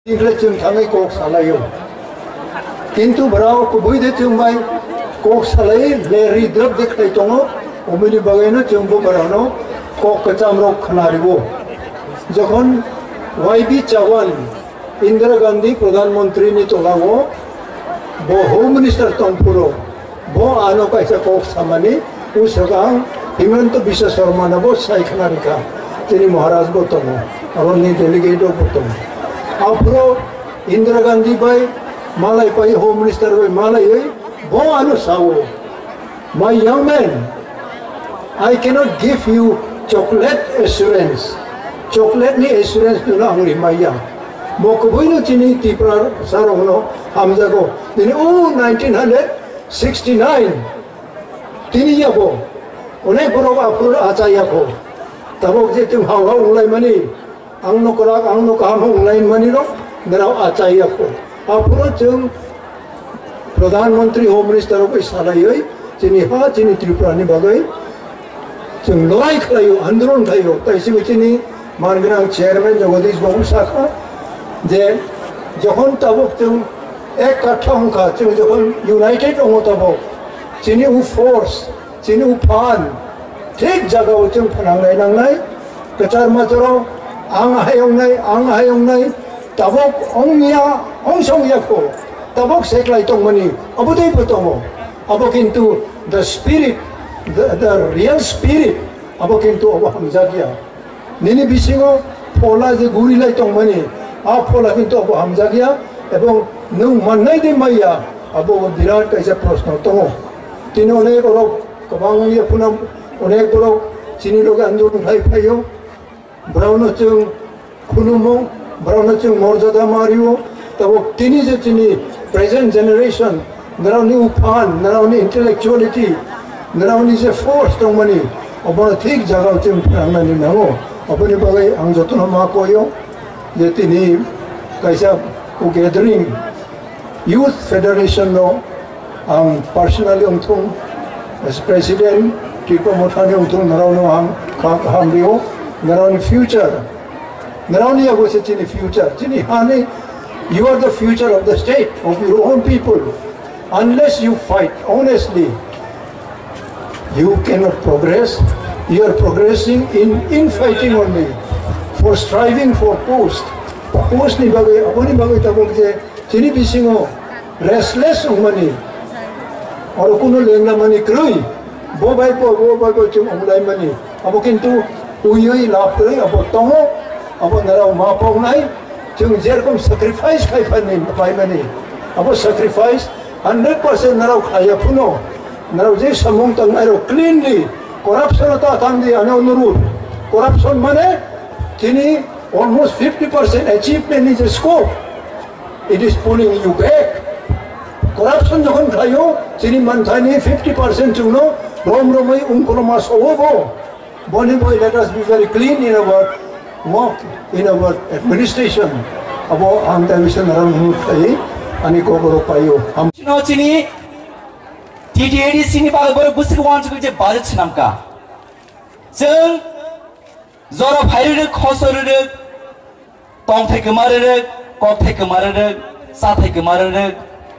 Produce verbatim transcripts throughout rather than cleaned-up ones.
Tikle chwng thangwi kok salaio. Kintu borok kubui de chwng bai kok salai le ri drop de khlai tongo, oboni bagwino chwng bo borokno kok kwcham rok khna rwo. Jokhon Y B Chawan, Indira Gandhi Pradhan Mantri ni tolao bo Home Minister tongphuru, bo ano kaisa kok samani, uswkang Himanta Biswa Sarma no bo sai khna rikha, chini Maharaj bo tongo, aro ni delegate rok bo tongo. Aphuru Indira Gandhi bai malai pai, Home Minister bai malaiwi bo ano sao, "My young man, I cannot give you chocolate assurance. Chocolate ni assurance no ang rimaya." Bo kubui no chini Tipra sarok no hamjago. Nini o nineteen hundred sixty-nine tini yabo onek borok aphuru acha yako. Tabok je tum hau hau ulai mani, ang no kwrak, ang no kaham hwnlain mani rok, nirao achai ya kho. Aphuru chwng Pradhan Mantri, Home Minister rok bai salaiwi chini ha, chini Tripura ni bagwi chwng lorai khlaio, andolon khlaio. Tai simi chini mangrang chairman Jagadish Babu sakha je jokhon tabuk chwng ek katha wngkha, chwng jokhon united wngo tabuk, chini u force, chini u phan thik jagao chwng phnangnai nangnai. Kwchar macharo ang hai wngnai, ang hai wngnai, tabok ongya, ongsong yakho, tabok seklai tongmani abo tei bo tongo. Abo kintu the spirit, the, the real spirit, abo kintu abo hamjakya. Nini bisingo phola je gurilai tongmani, a phola kintu abo hamjakya, ebong nwng mannai de maya, abo birat kaisa proshno tongo. Tini onek borok kwbang wngya phano, onek borok chini loge andolon khlai phaio. Borokno chwng khulumo, borokno chwng morjada ma rio. Tabok tini je chini present generation, nirokni uphan, nirokni intellectuality, nirokni je force tongmani, obono thik jagao chwng phnangnani nango. Oboni bagwi ang jotono ma koyo je tini kaisa gathering, Youth Federation no ang personally wngthung, as president, Tipra Mothani wngthung, nirokno ang kha kaham rio, nirokni future, nirokni yago se chini future, chini hani, you are the future of the state, of your own people. Unless you fight honestly, you cannot progress. You are progressing in, in fighting only, for striving for post. Post ni bagwi, aboni bagwi tabok je chini bisingo restless wngmani, oro kuno lenglamani kwrwi, bo bai bo, bo bai bo chwng wnglaimani. Abo kintu uiwi lab kwrwi abo tongo, abo nirok ma poknai, chwng jerokom sacrifice khai phani, phaimani, abo sacrifice hundred percent nirok khaiya phuno, nirok je samung tangnairok cleanly, corruption ta tangdi, ano nuru. Corruption mane chini almost fifty percent achievement ni je scope, it is pulling you back. Corruption jokhon khlaio, chini manthani fifty percent chwngno rom romwi ungkoloma sowo bo. Boni boi, let us be very clean in our work, in our administration. Abo ang ta mission rang mut khai ani kokoro paio. Ham- Chino chini T T A D C ni bagwi borok bwswk wansugwi je budget swnamkha. Chwng jora phai rwrwk, khosor rwrwk, tongthai kwma rwrwk, kokthai kwma rwrwk, chathai kwma rwrwk,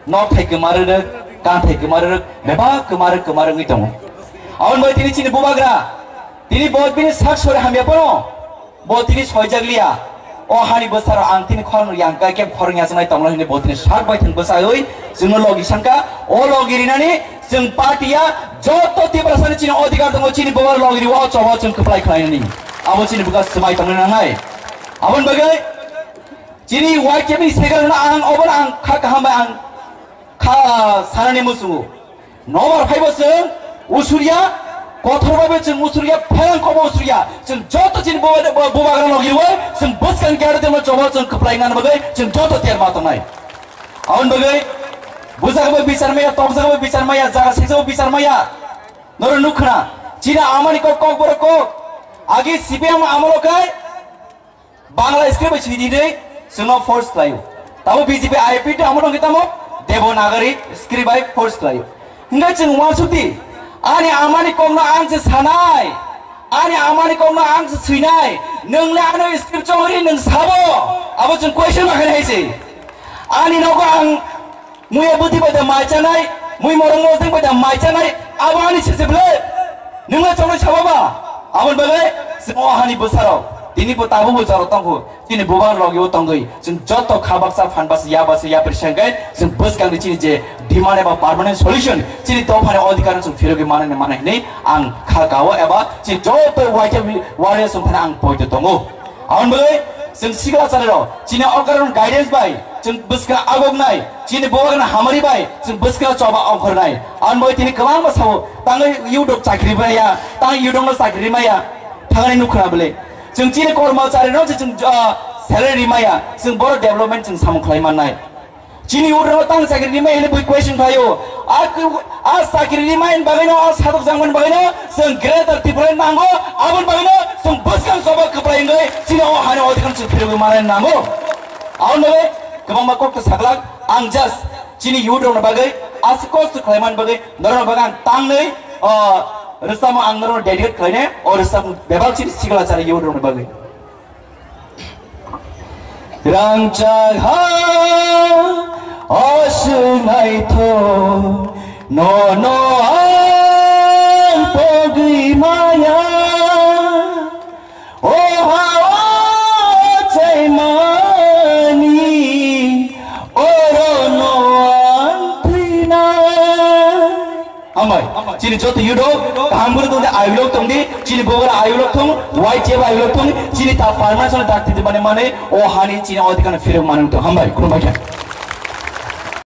nokthai kwma rwrwk, kanthai kwma rwrwk, bebak kwma rwrwk, kwma rwrwk wngwi tongo. Aboni bagwi tini chini bubagra, tini bo bini sak sori hamya phano, bo tini soijakliya. O hani bwsarok ang tini khorang yang kai khe khorang yachaknai tongmani hwnwi bo tini sak bai thwng bwsaiwi chwngno logi sankha. O logi rinani chwng party ya joto Tiprasani chini odhikar tongo, chini bubar logi rio, o choba chwng kwplai khlainani. Abo chini bwkha swmai tongna nangnai. Aboni bagwi chini Y K ni secretary no ang, obono ang kha kaham bai ang kha sanani muchungo. Nobar phaibo chwng usurya, kothor bai bo chwng usurya, pherang kobo usurya. Chwng joto chini bo, bo, bubagra logi rwui chwng bwskang khe aro temo choba chwng kwplai ngan bagwi chwng joto tiyar ma tongnai. Aboni bagwi bujak bai bichar maya, tokjak bai bichar maya, jaga sijak bai bichar maya. Noro nukhna, chini amani kok, kok borok kok. Agi C P M amolo kai, Bangla script bai sidi de, chwngno force khlaio. Tamo B J P I P tamo tongkhe tamo Devanagari script bai force khlaio. Hingke chwng uansukdi, ani amani kokno ang se sanai, ani amani kokno ang se swinai, Nwng le ano script chongri nwng sabo, abo chwng question ma khainai hai se. Ani nogo ang muya bwtwi bai da mai chanai, mui morong mosdeng bai da mai chanai, abo ani se se ble. Nwng le chongri sabo ba, aboni bagwi chwng o hani bwsarok, tini bo tabuk bo jorok tongkhu, chini bubar logi o tongwi, chwng joto kha baksa phan baksa ya baksa ya pir sengkhe, chwng bwskangni chini je demand eba permanent solution, chini dophani odhikar chwng phirogwi manani manai hinwi ang kha kao eba chini joto waitya warriors wngthana ang poito tongo. Aboni bagwi chwng sikla chari rok chini okaron guidance bai chwng bwskang agoknai, chini bubagrani hamari bai chwng bwskang choba ongkhornai. Aboni bagwi tini kwbangma sao, tangwi yudok chakri maya, tang yudokno chakri maya, thangani nukhna bwle. Chwng chini kormachari no chwng, ah, salary maya, chwng boro development chwng samung khlai mannai. Chini uro tang chakri rimai hwnwi bui question khlaio. A ku-, a chakri rimai bagwino, a sadok jangmani bagwino chwng Greater Tripura nango, aboni bagwino chwng bwskang choba kwplai wngwi chini o hani odhikar chwng phirogwi manai nango. Aboni bagwi kwbangma kok to saklak, ang just chini youth rokni bagwi, aswk kosto khlaimani bagwi, norokni bagwi ang tangnwi, o, rwchapmung ang norokno dedicate khlainai, o rwchapmung bebak chini sikla chari youth rokni bagwi. Rangchak ha o swngnaithok, nono ang pogwi maya. O ha o chaimani, orono ang thwinai. Hambai. Chini joto yudo, kaham guru tongdi, ayulok tongdi, chini bogora ayulok tong, Y T F ayulok tong, chini ta permanent dakti di mane mane, o hani chini odhikar phirok mane tong. Hambai, khulumbai kha.